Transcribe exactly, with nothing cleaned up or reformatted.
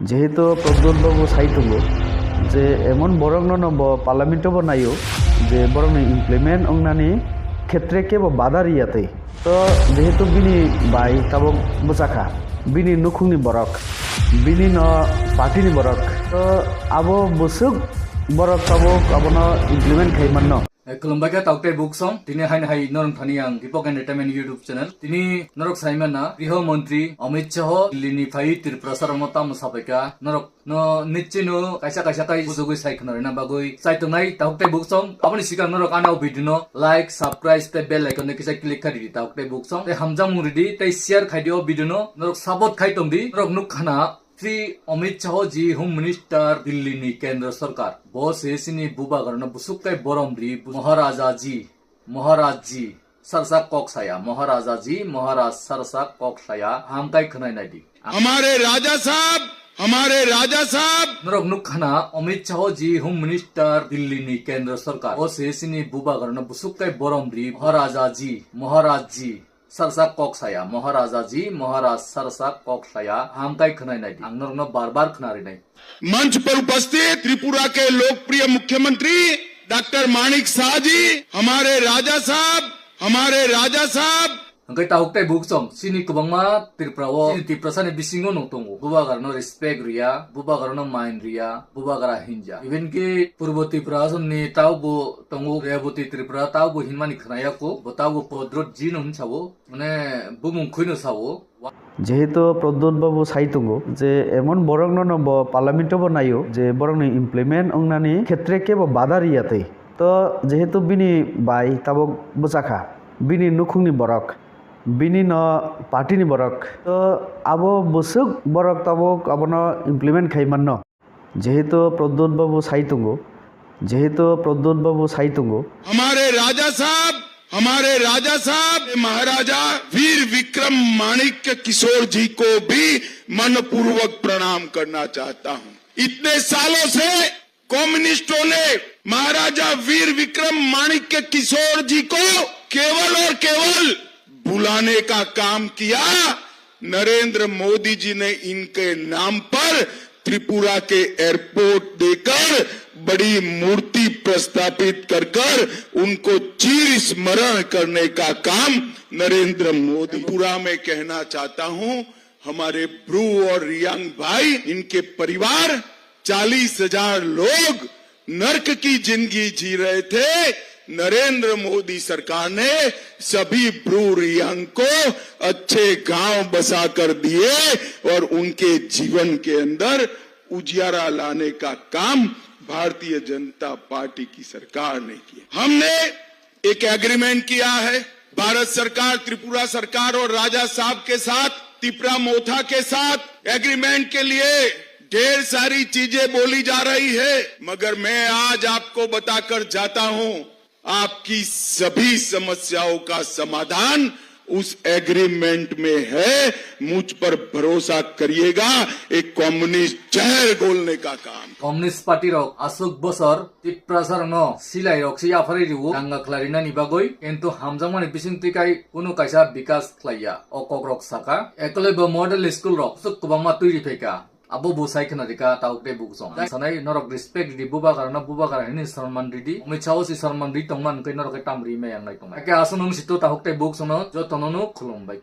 Jehetu Pradyot babu sai tongo je emon borokno no bo parliament o bo naio je borokni implement wngnani khetre kebo bada riya tei. To jehetu bini bai tabuk bwchakha, bini nukhungni borok, bini no party ni borok, to abo bwswk borok tabuk abono implement khai manno. Eh, khulumbai khe tauk tei buksong. Tini haini hai norok thani ang Deepak Entertainment YouTube channel. Tini norok sai manna Griho Montri Amit Shah Delhi ni phai Tripura sarokno tamo sapai kha. Norok no nichino kaisa kaisa kai bujugwi sai khna rwna bagwi chai tongnai tauk tei buksong. Aboni sikang norok ano video no like, subscribe tei bell icon no kisa click khai ridi tauk tei buksong. Tei hamjakmung ridi tei share khai di o video no. Norok support khai tong di. Norok nuk khana Shri Amit Shah ji Home Minister Delhi ni Kendra Sarkar. Bo se chini bubagra no busuk kai borom ri Maharaja ji, Maharaj ji, sarsa kok saya, Maharaja ji, Maharaj sarsa kok saya, ham kai khwnai nai di. हमारे राजा साहब, हमारे राजा साहब। Norok nuk khana Amit Shah ji Home Minister Delhi ni Kendra Sarkar. Bo se chini bubagra no busuk kai borom ri Maharaja ji, Maharaj ji, sarsa kok saya, Maharaja ji, Maharaj sarsa kok saya, ham kai khwnai nai di. Ang norokno bar bar khna rinai. मंच पर उपस्थित त्रिपुरा के लोकप्रिय मुख्यमंत्री डॉक्टर माणिक साह जी, हमारे राजा साहब, हमारे राजा साहब। Hwnkhe tauk tei buksong, chini kwbangma Tripura o, chini Tiprasa ni bisingo no tongo. Bubagra no respect riya, bubagra no main riya, bubagra hinja. Even ki Purbo Tripura aswk ni taubo tongo, Reboti Tripura taubo hinmani khwnaya ko, bo taubo Pradyot ji no hinsao. Mane bumung khuino sao. Jehetu Pradyot babu sai tongo je emon borokno no bo parliament o bo naio je borokni implement wngnani khetre kebo bada riya tei. To jehetu bini bai tabuk bwchakha, bini nukhungni borok, bini no party ni borok, to abo bwswk borok tabuk abono implement khai manno. Jehetu Pradyot babu sai tongo, jehetu Pradyot babu sai tongo. हमारे राजा साहब, हमारे राजा साहब, महाराजा वीर विक्रम माणिक्य किशोर जी को भी मनपूर्वक प्रणाम करना चाहता हूँ। इतने सालों से कम्युनिस्टों ने महाराजा वीर विक्रम माणिक्य किशोर जी को केवल और केवल बुलाने का काम किया। नरेंद्र मोदी जी ने इनके नाम पर त्रिपुरा के एयरपोर्ट देकर बड़ी मूर्ति प्रस्थापित कर कर उनको चीर स्मरण करने का काम नरेंद्र मोदी। पूरा मैं कहना चाहता हूं, हमारे ब्रू और रियांग भाई, इनके परिवार, चालीस हजार लोग नर्क की जिंदगी जी रहे थे। नरेंद्र मोदी सरकार ने सभी ब्रू रियांग को अच्छे गांव बसा कर दिए और उनके जीवन के अंदर उजियारा लाने का काम भारतीय जनता पार्टी की सरकार ने किया। हमने एक एग्रीमेंट किया है भारत सरकार, त्रिपुरा सरकार और राजा साहब के साथ, तिपरा मोथा के साथ एग्रीमेंट के लिए ढेर सारी चीजें बोली जा रही है, मगर मैं आज आपको बताकर जाता हूं, आपकी सभी समस्याओं का समाधान उस एग्रीमेंट में है। मुझ पर भरोसा करिएगा, एक कम्युनिस्ट जहर घोलने का काम। Communist Party rok aswk bosor Tiprasa rokno silai rok se yapharwi rwo danga khlai rinani bagwi, kintu hamjakmani bising twi kai kunu kaisa bikas khlaiya. O kok rok saka, Ekolebya Model School rok aswk kwbangma twi ri phaika. Abo bo sai khna rika tauk tei buksong. Ang sanai norok respect ridi bubagra no bubagra hini sonman ridi. Omit sao si sonman ri tongman khe norok khe tam ri me yang nai tongma. Ake aso nung sito tauk tei buksong no joto no no khulum bai.